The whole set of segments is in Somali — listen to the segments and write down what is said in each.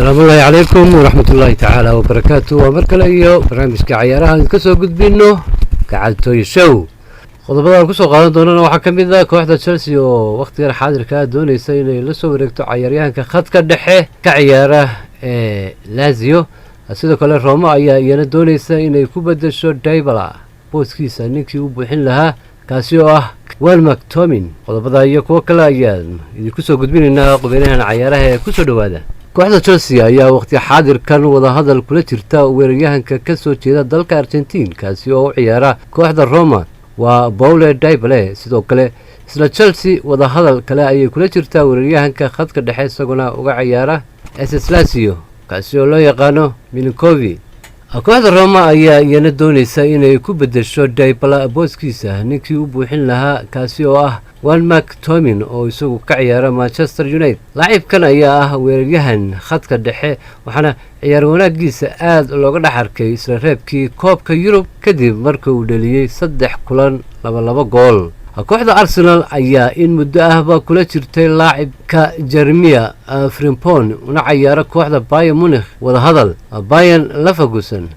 Asalaamullaahi calaykum waraxmatullaahi tacaala wabarakaatu. Waa mar kale iyo barnaamijka cayaaraha aan ka soo gudbino Gacaltooy Show. Qodobada aan kusoo qaadan doonana waxaa ka mid ah kooxda Chelsea oo wakhtigan xaadirka ah dooneysa inay la soo wareegto cayaaryahanka khadka dhexe ka ciyaara ee Lazio. Sidoo kale Roma ayaa iyana dooneysa inay ku bedesho Dybala booskiisa ninkii u buuxin lahaa, kaasi oo ah Wan McTomin. Qodobada iyo kuwo kale ayaan idinku soo gudbinaynaa qubeynahan cayaaraha ee kusoo dhowaada. Kooxda Chelsea ayaa waqti xaadirkan wadahadal kula jirta weeraryahanka ka soo jeeda dalka Argentiin, kaasi oo u ciyaara kooxda Roma, waa Paulo Dybala. Sidoo kale isla Chelsea wadahadal kale ayay kula jirtaa weeraryahanka khadka dhexe isaguna uga ciyaara SS Lazio, kaasi oo loo yaqaano Milinkovic. Kooxda Roma ayaa iyana dooneysa inay ku bedesho Dybala booskiisa ninkii u buuxin lahaa, kaasi oo ah Wan McTomin oo isagu ka ciyaara Manchester United. Laacibkan ayaa ah weeraryahan khadka dhexe, waxaana ciyaar wanaagiisa aada looga dhex arkay isla reebkii koobka Yurub, kadib marka uu dheliyey 3 kulan 2-2 gool. Kooxda Arsenal ayaa in muddo ahba kula jirtay laacibka Jeremie Frimpong, una cayaara kooxda Bayern Munich wadahadal. Bayer Leverkusen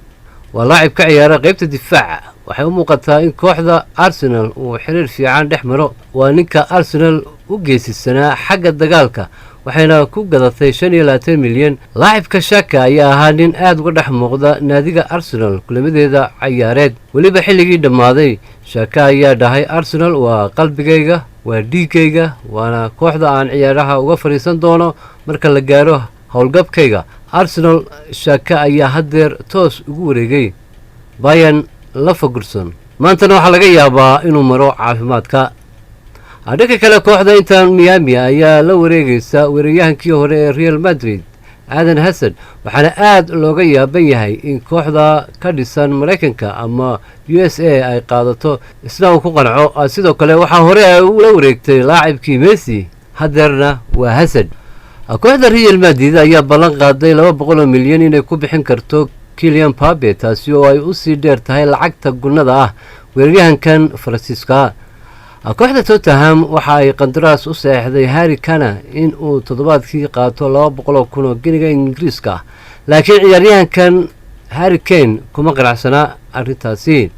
waa laacib ka ciyaara qeybta difaaca. Waxay u muuqataa in kooxda Arsenal uu xiriir fiican dhex maro. Waa ninka Arsenal u geesisanaa xagga dagaalka, waxayna ku gadatay 25 milyan. Laacibka Xhaka ayaa ahaa nin aada uga dhex muuqda naadiga Arsenal kulamadeeda cayaareed, weliba xilligii dhammaaday. Xhaka ayaa dhahay: "Arsenal waa qalbigayga, waa dhiiggayga, waana kooxda aan ciyaaraha uga fadhiisan doono marka la gaaro howlgabkayga." Arsenal Xhaka ayaa haddeer toos ugu wareegay Bayer Leverkusen, maantana waxaa laga yaabaa inuu maro caafimaadka. Dhanka kale, kooxda Inter Miami ayaa la wareegeysa weeraryahankii hore ee Real Madrid, Eden Hazard, waxaana aada looga yaaban yahay in kooxda ka dhisan Maraykanka ama USA ay qaadato, isna uu ku qanco. Sidoo kale waxaa hore ay ula wareegtay laacibkii Messi, haddeerna waa Hazard. Kooxda Real Madrid ayaa ballan qaaday 200 milyan inay ku bixin karto Kylian Mbappe, taasi oo ay usii dheer tahay lacagta gunnada ah weeraryahankan Faransiiska. Kooxda Tottenham waxa ay qandaraas u saxeexday Harry Kane in uu toddobaadkii qaato 200,000 oo giniga Ingiriiska ah, laakiin ciyaaryahankan Harry Kane kuma qanacsanaa arrintaasi.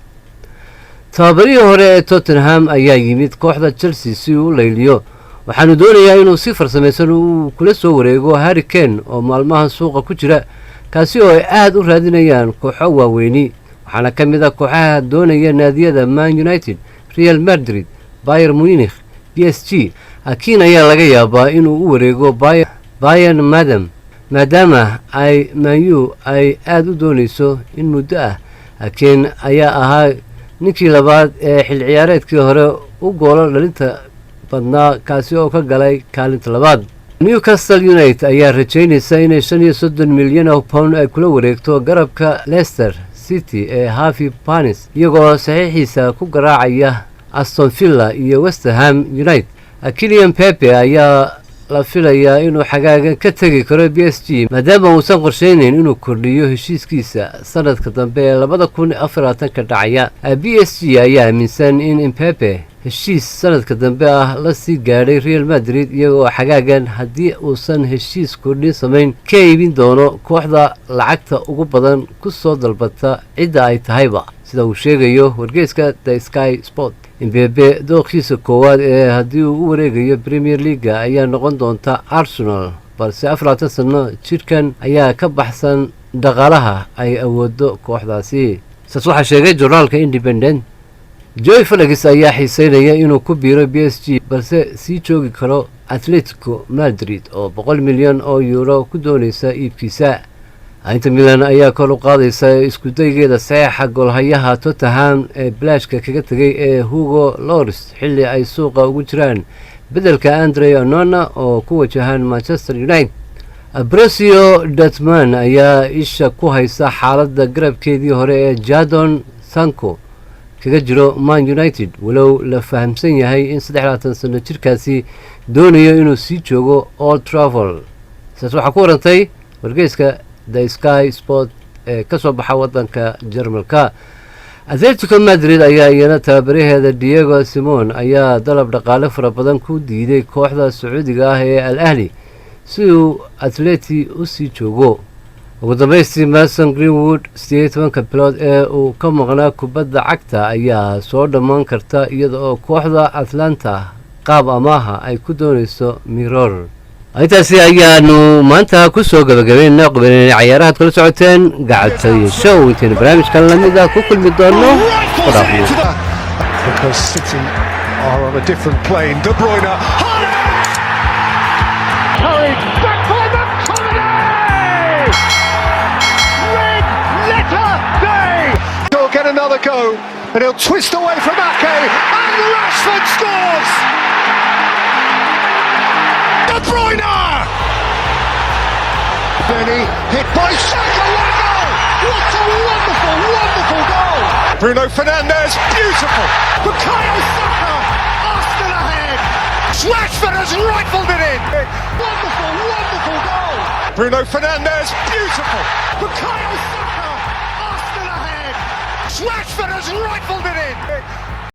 Tababarihii hore ee Tottenham ayaa yimid kooxda Chelsea si uu u layliyo, waxaanu doonayaa inuu si farsamaysan uu kula soo wareego Harry Kane oo maalmahan suuqa ku jira, kaasi oo ay aada u raadinayaan kooxo waaweyni. Waxaana ka mid ah kooxaha doonaya naadiyada Man United, Real Madrid, Bayern Munich, PSG. Kane ayaa laga yaabaa inuu u wareego Bayern madam maadaama ay Man U ay aada u dooneyso in muddo ah. Kane ayaa ahaa ninkii labaad ee xil ciyaareedkii hore u goolo dhalinta badnaa, kaasi oo ka galay kaalinta labaad. Newcastle United ayaa rajeynaysa inay 35 milyan oo pound ay kula wareegto garabka Leicester City ee Harvey Barnes, iyagoo saxiixiisa ku garaacaya Aston Villa iyo West Ham United. Kylian Mbappe ayaa la filayaa inuu xagaagan ka tegi karo PSG, maadaama uusan qorsheyneyn inuu kordhiyo heshiiskiisa sanadka dambe ee 2024-ka dhacaya. PSG ayaa aaminsan in Mbappe heshiis sanadka dambe ah la sii gaadhay Real Madrid, iyagoo xagaagan haddii uusan heshiis kordhin samayn ka iibin doono kooxda lacagta ugu badan ku soo dalbata cidda ay tahayba, sida uu sheegayo wargeyska The Sky Sport. Mbappe dooqiisa koowaad ee haddii uu u wareegayo Premier League-ga ayaa noqon doonta Arsenal, balse 24 sano jidhkan ayaa ka baxsan dhaqaalaha ay awoodo kooxdaasi. Saas waxaa sheegay journaalka Independent. Joao Felix ayaa xiiseynaya inuu ku biiro PSG, balse sii joogi karo Atletico Madrid oo 100 milyan oo euro ku dooneysa iibkiisa. Inter Milan ayaa kor u qaadaysa iskudaygeeda saxeexa goolhayaha Tottenham ee bilaashka kaga tegay ee Hugo Lloris, xilli ay suuqa ugu jiraan beddelka Andre Onana oo ku wajahan Manchester United. Borussia Dortmund ayaa isha ku haysa xaaladda garabkeedii hore ee Jadon Sancho kaga jiro Man United, walow la fahamsan yahay in 23 sano jirkaasi doonayo inuu sii joogo Old Trafford. Saas waxaa ku warantay wargeyska The Sky Sport ee ka soo baxa waddanka Jarmalka. Atletico Madrid ayaa iyana tababaraheeda Diego Simeone ayaa dalab dhaqaale fara badan ku diiday kooxda Sacuudiga ah ee Al Ahli. Si uu Atleti u sii joogo. Ugu dambeystii, Mason Greenwood 18-ka bilood ee uu ka maqnaa kubadda cagta ayaa soo dhammaan karta, iyada oo kooxda Atlanta qaab amaaha ay ku dooneyso. Mirror, intaasi ayaanu maanta kusoo gabagabeynaa qubaneyna cayaarahaad kala socoteen Gacatoyo Show. Intaynu barnaamijkan lamid ah ku kulmi doono, ku dhaafno. Because City are on a different plane. De Bruyne. Haaland! Carried back by McTominay! Red letter day! He'll get another go and he'll twist away from Ake and Rashford scores! De Bruyne! Benny hit by Saka. What a goal! What a wonderful, wonderful goal! Bruno Fernandes, beautiful! Bukayo Saka, Arsenal ahead! Rashford has rifled it in! Wonderful, wonderful goal! Bruno Fernandes, beautiful! Bukayo Saka, Arsenal ahead! Rashford has rifled it in!